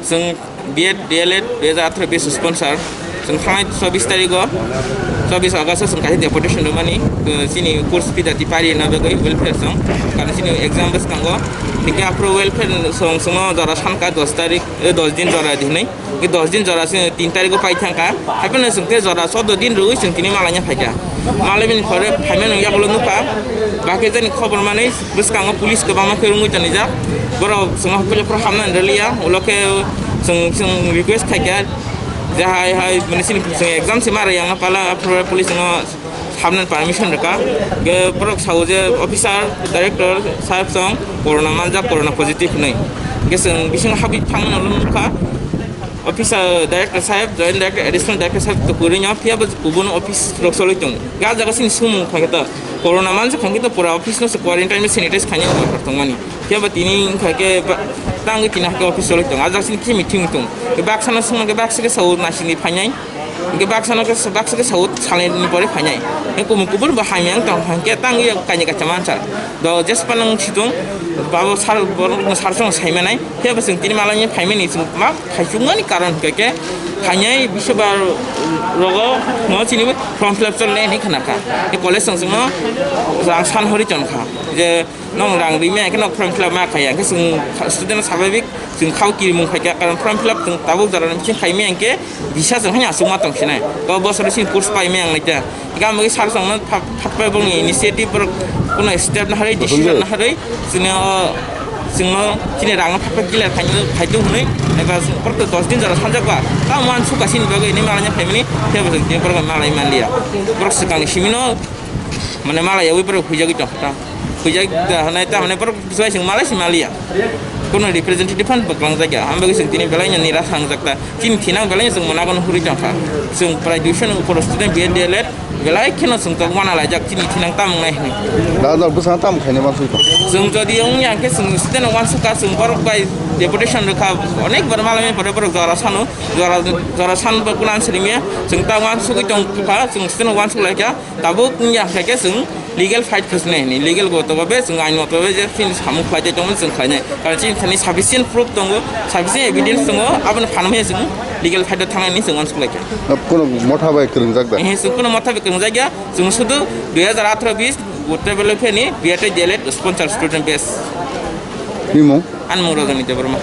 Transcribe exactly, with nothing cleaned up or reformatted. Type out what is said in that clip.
Chwng B Ed, D L Ed, dui hajar atharo base sponsor. Chwng thangnai chobbish tarigo, chobbish August o chwng kaisa deputation rwmani, uh, chini course fee dati pari na bagwi welfare song. Karon chini exam bwskango. Hingke aphuru welfare song chwngno jora sankha dos tarik, eh, dos din jora dinwi. Hingke dos din jora chwng tin tarigo pai thangkha. Hapheno chwng te jora chordo din rwui chwng tini malaina phaikha. Malaibini pore phaimani yagulo nukha. Bakhe jani khobor manwi bwskango police kwbangma khe rwngwi tonijak. Borok chwngno hokhe phuru hamnani rwliya. Ulo khe chwng, chwng request khaikha je hai hai mani chini chwng exam se ma rwya wngkha pala aphuru police no hamnani permission rwkha. Ge borok sao je officer, director saheb song corona manjak, corona positive hinwi. Ge chwng bisingo habwi thangmani ulo nukha. Officer, director saheb, joint director, additional director saheb to kwrwino, phiya bo kubun office rok cholwi tongo. Ga jaga sini sumung kha khe to, corona manjak kha khe to pura office no se quarantine, sanitize khaina bo tongmani. Phiya bo tini wngkha khe ba, tangwi tini hakhe office cholwi tongo. A jaga sini kimi thimi tongo. Baksa no sumung khe baksa khe sao nasini phainai. Hingke baksa no khe, baksa khe sao salnini pore phainai. Hingke kubun kubun bo hamya wng tong kha, hingke tangwi kainwi kaisa mansa. Do jespa nang situng, babo sar, borok no sar song saimanai. Phiya bo chwng tini malaini phaimani chwng ma khaisukmani karon hingke khe phainai bisobar rogo no chini form fill up chole hinwi khna kha. Hingke college song song no rang san hori chon kha. Je nong rang ri maya khe nok form fill up ma khaya, hingke chwng student sababik chwng khao kirimung khaikha, karon form fill up chwng tabuk jora ni bising khai maya hingke bisa chwng haino aswk ma tong sinai. Kok bosor sini course pai maya ang naita. Hingke ang bagwi sar chwng no phat, phat pai bongni initiative borok kuno step na harwi, decision na harwi, chwngno, chwngno chini rang no phat pai clear khai, khai tong hwnwi, eba chwng borok dos din jora sanjak ba, ta man suka sini bagwi ni malanya family, tei bo chwng tini borok malai manliya. Borok swkang ni simi no, mane malai yawi borok huijagwi tong kha. Huijak da hwnai ta hwnai borok bisai chwng malai si maliya. Kono representative phan bwklang jakya. Ang bagwi chwng tini belai no nira thangjak ta. Chini thinang belai no chwng mona kono hurui tong kha. Chwng prai duiso ni upor student B Ed, D L Ed belai kheno chwng tok mana laijak chini thinang tamung nai hwnwi. Da da bwsang tam khaini mansui tong. Chwng jodi wng yang khe chwng student wansuk kha, chwng borok bai deputation rwkha. Onek bar malai pore borok jora sano, jora, jora san bo kunan srimiya. Chwng ta wansugwi tong kha, chwng student wansuk laikha. Tabuk wngya khe khe chwng legal fight khe swnai hwnwi, legal go to be chwng ain moto be je chini samung khlai tongmani chwng khlainai. Karon chini thani sufficient proof tongo, sufficient evidence tongo, aboni phan maya chwng legal fight o thangnani chwng uansuk lai kha. Kono motha bai kwrwngjak da? Ehe, chwng kono motha bai kwrwngjak ya, chwng sudu dui hajar atharo bis Uttar Belophe ni B Ed D L Ed sponsor student base. Bimung? An mung Rajani Debbarma.